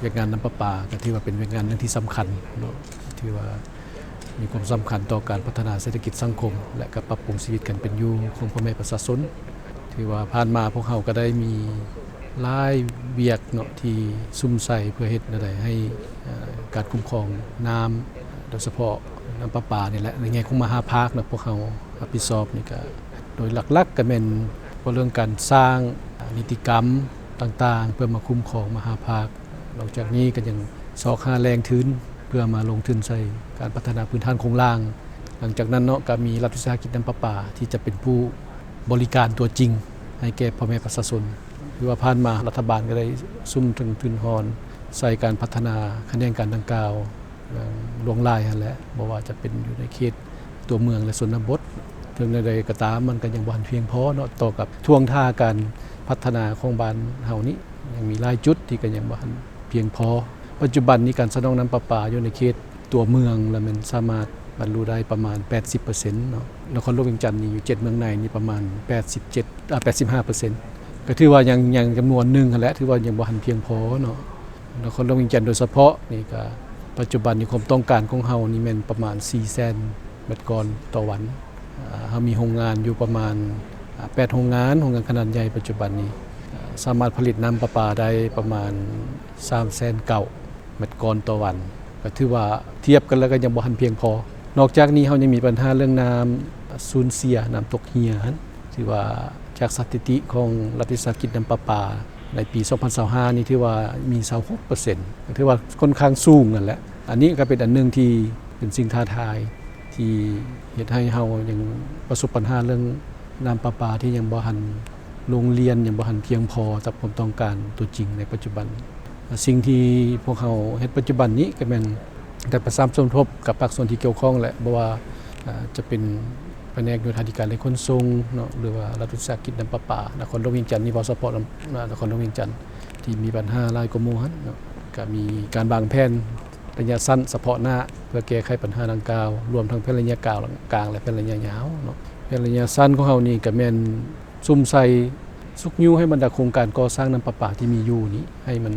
ວຽກງານນ້ຳປະປາກໍຖືວ່າເປັນວຽກງານໜຶ່ງທີ່ສຳຄັນເນາະ ທີ່ວ່າມີຄວາມສຳຄັນຕໍ່ການພັດທະນາເສດຖະກິດສັງຄົມ ແລະ ກໍປັບປຸງຊີວິດການເປັນຢູ່ຂອງພໍ່ແມ່ປະຊາຊົນ. ຖືວ່າຜ່ານມາພວກເຮົາກໍໄດ້ມີຫຼາຍວຽກເນາະ ທີ່ສຸມໃສ່ເພື່ອເຮັດແນວໃດໃຫ້ ເອີ ການຄຸ້ມຄອງນ້ຳ ໂດຍສະເພາະນ້ຳປະປານີ້ແຫຼະ ໃນແງ່ຂອງມະຫາພາກເນາະ ພວກເຮົາຮັບຜິດຊອບນີ້ກໍ ໂດຍຫຼັກໆກໍແມ່ນເວົ້າເລື່ອງການສ້າງນິຕິກຳຕ່າງໆ ເພື່ອມາຄຸ້ມຄອງມະຫາພາກ. ນອກຈາກນີ້ກໍຍັງຊອກຫາແຫຼ່ງທຶນ ເພື່ອມາລົງທຶນໃສ່ການພັດທະນາພື້ນຖານໂຄງລ່າງ. ຫຼັງຈາກນັ້ນເນາະ ກໍມີລັດວິສາຫະກິດນ້ຳປະປາ ທີ່ຈະເປັນຜູ້ບໍລິການຕົວຈິງໃຫ້ແກ່ພໍ່ແມ່ປະຊາຊົນ. ຄືວ່າຜ່ານມາລັດຖະບານກໍໄດ້ສຸມເຖິງທຶນຮອນໃສ່ການພັດທະນາຂະແໜງການດັ່ງກ່າວ ຫຼວງຫຼາຍຫັ້ນແຫຼະ ບໍ່ວ່າຈະເປັນຢູ່ໃນເຂດຕົວເມືອງ ແລະ ຊົນນະບົດ. ເຖິງແນວໃດກໍຕາມ ມັນກໍຍັງບໍ່ທັນພຽງພໍເນາະ ຕໍ່ກັບທ່ວງທ່າການພັດທະນາຂອງບ້ານເຮົານີ້ ຍັງມີຫຼາຍຈຸດທີ່ກໍຍັງບໍ່ທັນພຽງພໍ. ປັດຈຸບັນນີ້ການສະໜອງນ້ຳປະປາຢູ່ໃນເຂດຕົວເມືອງລະແມ່ນສາມາດບັນລຸໄດ້ປະມານແປດສິບເປີເຊັນເນາະ. ນະຄອນຫຼວງວຽງຈັນນີ້ຢູ່ເຈັດເມືອງໃນນີ້ປະມານແປດສິບເຈັດ ອາ ແປດສິບຫ້າເປີເຊັນ ກໍຖືວ່າຍັງ ຍັງຈຳນວນໜຶ່ງຫັ້ນແຫຼະ ຖືວ່າຍັງບໍ່ທັນພຽງພໍເນາະ. ນະຄອນຫຼວງວຽງຈັນໂດຍສະເພາະນີ້ກໍ ປັດຈຸບັນນີ້ຄວາມຕ້ອງການຂອງເຮົານີ້ແມ່ນປະມານສີ່ແສນແມັດກ້ອນຕໍ່ວັນ. ເຮົາມີໂຮງງານຢູ່ປະມານ ແປດໂຮງງານ ໂຮງງານຂະໜາດໃຫຍ່ປັດຈຸບັນນີ້ ສາມາດຜະລິດນ້ຳປະປາໄດ້ປະມານສາມແສນເກົ້າແມັດກ້ອນຕໍ່ວັນ ກໍຖືວ່າທຽບກັນແລ້ວກໍຍັງບໍ່ທັນພຽງພໍ. ນອກຈາກນີ້ເຮົາຍັງມີບັນຫາເລື່ອງນ້ຳສູນເສຍ ນ້ຳຕົກເຮຍຫັ້ນ ຖືວ່າຈາກສະຖິຕິຂອງລັດວິສາຫະກິດນ້ຳປະປາ ໃນປີສອງພັນຊາວຫ້ານີ້ຖືວ່າມີຊາວຫົກເປີເຊັນ ກໍຖືວ່າຂ້ອນຂ້າງສູງນັ້ນແຫຼະ. ອັນນີ້ກໍເປັນອັນໜຶ່ງທີ່ເປັນສິ່ງທ້າທາຍ ທີ່ເຮັດໃຫ້ເຮົາຍັງປະສົບບັນຫາເລື່ອງນ້ຳປະປາທີ່ຍັງບໍ່ທັນລົງລຽນ ຍັງບໍ່ທັນພຽງພໍກັບຄວາມຕ້ອງການຕົວຈິງໃນປັດຈຸບັນ. ສິ່ງທີ່ພວກເຮົາເຮັດປັດຈຸບັນນີ້ກໍແມ່ນ ໄດ້ປະສານສົມທົບກັບພາກສ່ວນທີ່ກ່ຽວຂ້ອງແຫຼະ ບໍ່ວ່າ ເອີ ຈະເປັນພະແນກໂຍທາທິການ ແລະ ຂົນສົ່ງເນາະ ຫຼືວ່າລັດວິສາຫະກິດນ້ຳປະປານະຄອນຫຼວງວຽງຈັນນີ້ ເວົ້າສະເພາະນະຄອນຫຼວງວຽງຈັນ ທີ່ມີບັນຫາຫຼາຍກວ່າໝູ່ຫັ້ນເນາະ ກະມີການວາງແຜນໄລຍະສັ້ນສະເພາະໜ້າ ເພື່ອແກ້ໄຂບັນຫາດັ່ງກ່າວ ລວມທັງແຜນໄລຍະກາງ ແລະ ແຜນໄລຍະຍາວເນາະ. ແຜນໄລຍະສັ້ນຂອງເຮົານີ້ກະແມ່ນ ສຸມໃສ່ຊຸກຍູ້ໃຫ້ບັນດາໂຄງການກໍ່ສ້າງນ້ຳປະປາທີ່ມີຢູ່ນີ້ ໃຫ້ມັນ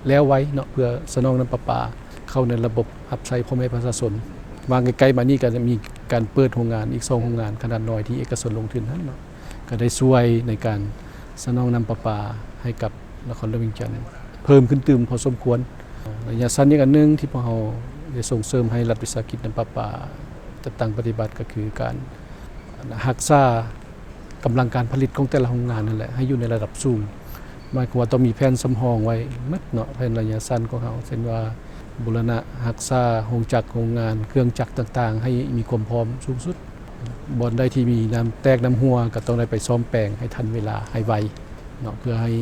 ແລ້ວໄວເນາະ ເພື່ອສະໜອງນ້ຳປະປາເຂົ້າໃນລະບົບຮັບໃຊ້ພໍ່ແມ່ປະຊາຊົນ. ວ່າງໃກ້ໆມານີ້ກໍຈະມີການເປີດໂຮງງານອີກສອງໂຮງງານຂະໜາດນ້ອຍທີ່ເອກະຊົນລົງທຶນຫັ້ນເນາະ ກໍໄດ້ຊ່ວຍໃນການສະໜອງນ້ຳປະປາໃຫ້ກັບນະຄອນຫຼວງວຽງຈັນເພີ່ມຂຶ້ນຕື່ມພໍສົມຄວນ. ໄລຍະສັ້ນອີກອັນໜຶ່ງທີ່ພວກເຮົາໄດ້ສົ່ງເສີມໃຫ້ລັດວິສາຫະກິດນ້ຳປະປາຈັດຕັ້ງປະຕິບັດ ກໍຄືການຮັກສາ ກຳລັງການຜະລິດຂອງແຕ່ລະໂຮງງານນັ້ນແຫຼະ ໃຫ້ຢູ່ໃນລະດັບສູງ ໝາຍຄວາມວ່າຕ້ອງມີແຜນສຳຮອງໄວ້ໝົດເນາະ ແຜນໄລຍະສັ້ນຂອງເຮົາ ເຊັ່ນວ່າ ບູລະນະຮັກສາໂຮງຈັກໂຮງງານ ເຄື່ອງຈັກຕ່າງໆ ໃຫ້ມີຄວາມພ້ອມສູງສຸດ. ບ່ອນໃດທີ່ມີນ້ຳແຕກນ້ຳຮົ່ວ ກໍຕ້ອງໄດ້ໄປສ້ອມແປງໃຫ້ທັນເວລາ ໃຫ້ໄວເນາະ ເພື່ອໃຫ້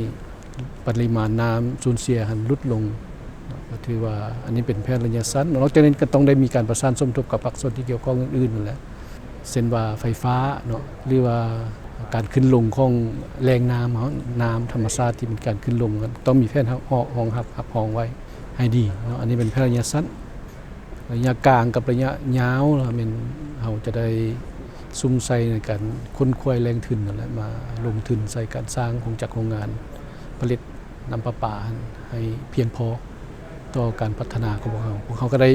ປະລິມານນ້ຳສູນເສຍຫັ້ນຫຼຸດລົງເນາະ ກໍຖືວ່າອັນນີ້ເປັນແຜນໄລຍະສັ້ນ. ນອກຈາກນັ້ນກໍຕ້ອງໄດ້ມີການປະສານສົມທົບກັບພາກສ່ວນທີ່ກ່ຽວຂ້ອງອື່ນໆນັ້ນແຫຼະ ເຊັ່ນວ່າໄຟຟ້າເນາະ ຫຼືວ່າການຂຶ້ນລົງຂອງແຫຼ່ງນ້ຳເຮົາ ນ້ຳທຳມະຊາດທີ່ມີການຂຶ້ນລົງ ຕ້ອງມີແຜນຮອງຮັບ ຮັບຮອງໄວ້ໃຫ້ດີເນາະ. ອັນນີ້ເປັນແຜນໄລຍະສັ້ນ. ໄລຍະກາງກັບໄລຍະຍາວ ແມ່ນເຮົາຈະໄດ້ສຸມໃສ່ໃນການຄົ້ນຄວ້າຍແຫຼ່ງທຶນນັ້ນແຫຼະ ມາລົງທຶນໃສ່ການສ້າງໂຮງຈັກໂຮງງານຜະລິດນ້ຳປະປາຫັ້ນໃຫ້ພຽງພໍຕໍ່ການພັດທະນາຂອງພວກເຮົາ. ພວກເຮົາກໍໄດ້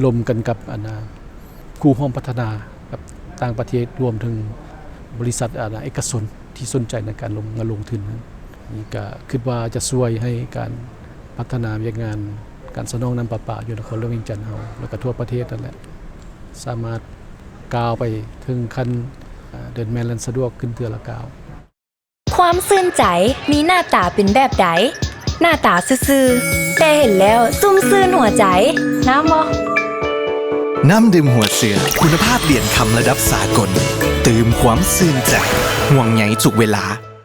ລົມກັນກັບ ອັນນ່າ ຄູ່ຮ່ວມພັດທະນາກັບຕ່າງປະເທດ ລວມເຖິງບໍລິສັດ ອັນນ່າ ເອກະຊົນ ທີ່ສົນໃຈໃນການລົງ ມາລົງທຶນນັ້ນ ນີ້ກະຄິດວ່າຈະຊ່ວຍໃຫ້ການພັດທະນາວຽກງານການສະໜອງນ້ຳປະປາຢູ່ນະຄອນຫຼວງວຽງຈັນເຮົາ ແລ້ວກະທົ່ວປະເທດນັ້ນແຫຼະ ສາມາດກ້າວໄປເຖິງຂັ້ນ ເດີນແມ່ນແລ່ນສະດວກຂຶ້ນເທື່ອລະກ້າວ. ຄວາມຊື່ນໃຈມີໜ້າຕາເປັນແບບໃດ? ໜ້າຕາຊື່ໆ ແຕ່ເຫັນແລ້ວຊຸ່ມຊື່ນຫົວໃຈ. ງາມບໍ່? ນ້ຳດື່ມຫົວເສືອ ຄຸນນະພາບຫຼຽນຄຳລະດັບສາກົນ ຕື່ມຄວາມຊື່ນໃຈ ຫ່ວງໃຍທຸກເວລາ.